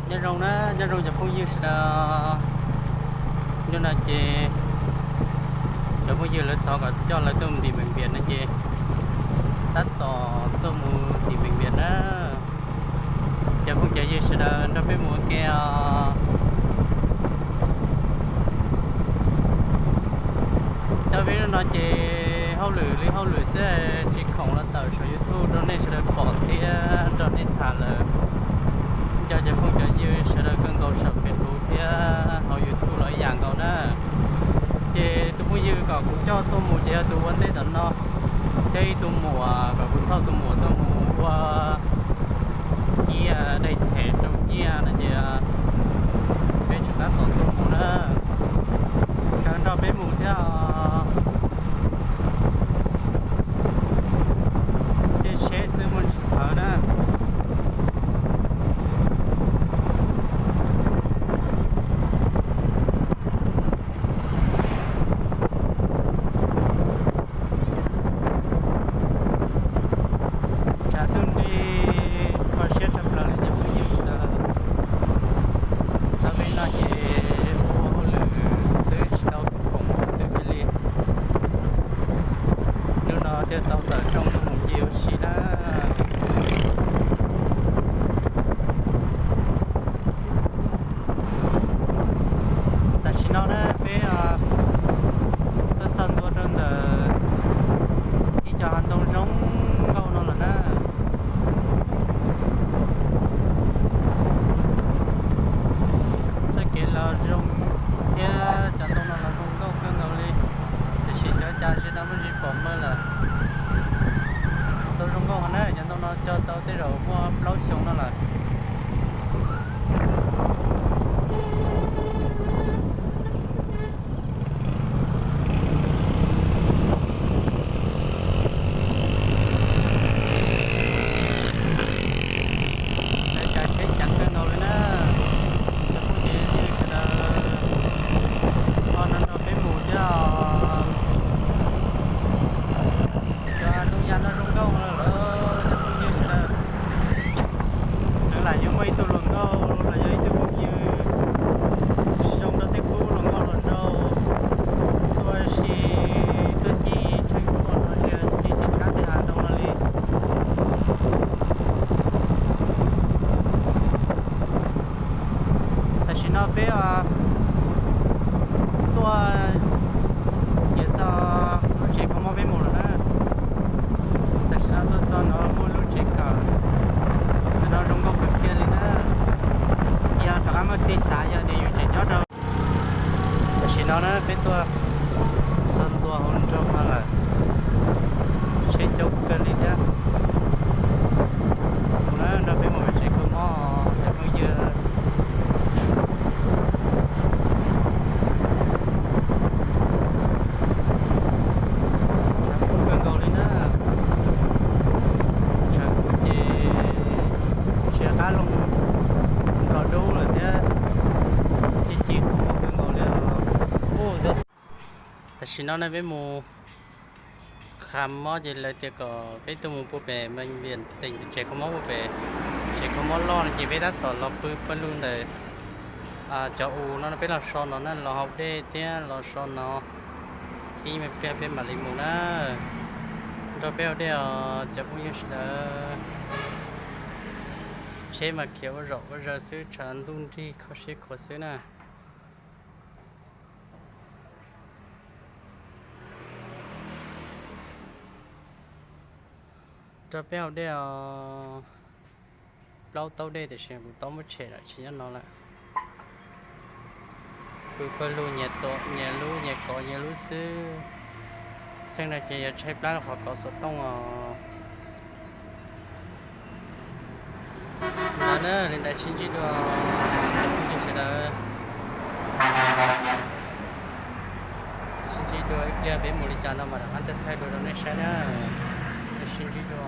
Nyob zoo na, nyob zoo cov phooj ywg sawv daws. Hnub no ces cov phooj ywg lawv thov kom coj lawv tuaj mus ntim Meem Npiam no ces tab tom tuaj mus ntim Meem Npiam na. Cov phooj cov ywg sawv daws nrog peb mus ua ke os. Cov peb no ces hauj lwm li hauj lwm xwb, tsis khoom los tawm saum YouTube rau nej sawv daws pom thiab nrog nej tham lawm. Nco cov phooj cov ywg sawv daws kawg nkaus saum Facebook thiab hauv YouTube los ib yam nkaus na. Ces tus phooj ywg kom kuv coj tuaj mus ces yog tus ua ntej tom no, thiab ib tug muam kom kuv thauj tus muam tuaj mus ua ib daim them rau nyiaj no ces peb tseem tab tom tuaj mus na. Sawv nrog peb mus thiab os. Caij tsheb xwb muaj tsis thawv na. Tshav ntuj nrig kho siab tshaj plaws li cov phooj ywg sawv daws. Tau peb no ces ua hauj lwm xwb tsis tau khoom ua twg kiag li. Hnub no thiaj tau tawm rooj tuaj mus ncig ua si na. Tam sim no na peb tuaj txog ntua rau ntawm ib co hav ntoo zoo nkauj no lawm na. Txoj kev los zoo thiab cov ntoo no los zoo nkauj kawg nkaus li. Tiam sis xyov cas ze no muaj tsis pom mawj lawm. Ntoo zoo nkauj na, cov ntoo no cog tau tej zaum muaj plaub xyoo no lawm. Lawv cov tsheb ceev kawg nkaus li na. Cov phooj ywg sawv daws ho nrog nrog peb mus thiab os. Cov ntoo yas no zoo nkauj lawm cov phooj ywg sawv daws. Nws lam yuav muaj ib tug hluas nkauj los yog ib tug phooj ywg zoo rau tej khub hluas nkauj hluas nraug tuaj ua si, tuaj ncig tsheb tuaj no ces ncig tsis tshab tej hav ntoo no li. Tam sim no peb tuaj nce txog lub tsev kho mob peb mus lawm na. Tam sim no tuaj txog no muaj lub tsev kawm, ntawm no zoo nkauj kawg kiag li na. Yog rov qab muaj tig xav yog tias yus tseem nyob rau. Tam sim no na peb tuaj txog ntua hauv nroog no lawm, tsheb coob kawg li thiab. Kuv na nrog peb mus pem tsev kho mob cov phooj ywg. Tshav kub kawg nkaus li na. Tshav kub ces tsis qab loo nplog dub lawm thiab. Ci ci kub kawg nkaus li os. Tam sim no ne peb mus kho mob ces lawv tias kom peb tuaj mus pub pem me viam teem tsev kho mob, pub pem tsev kho mob loj no ces peb tab tom los pw pawg lug ntawm cov u no, peb los so no na, los hauv dej thiab los so no. Ib me pliag peb mam li mus na. Nrog peb ua dej os cov phooj ywg sawv daws. Tsheb mas khiav ua zom ua zaws xwb, tshav ntuj nrig kho siab khuav xwb na. Nrog peb ua dej os. Plaub taub dej tiam sis kuv taub muab tshem lawm tsis nyob no lawm. Pw pawg lug nyias lub nyias kov nyias lub xwb. Txheej no ces yog tshaib plab rau qhov kov xov tooj os. Ntawd na, li ntawd sib ntsib dua sawv daws. Sib ntsib dua ib pliag peb mus li cas no mas rov qab thaij dua rau nej saib na. Sib ntsib dua.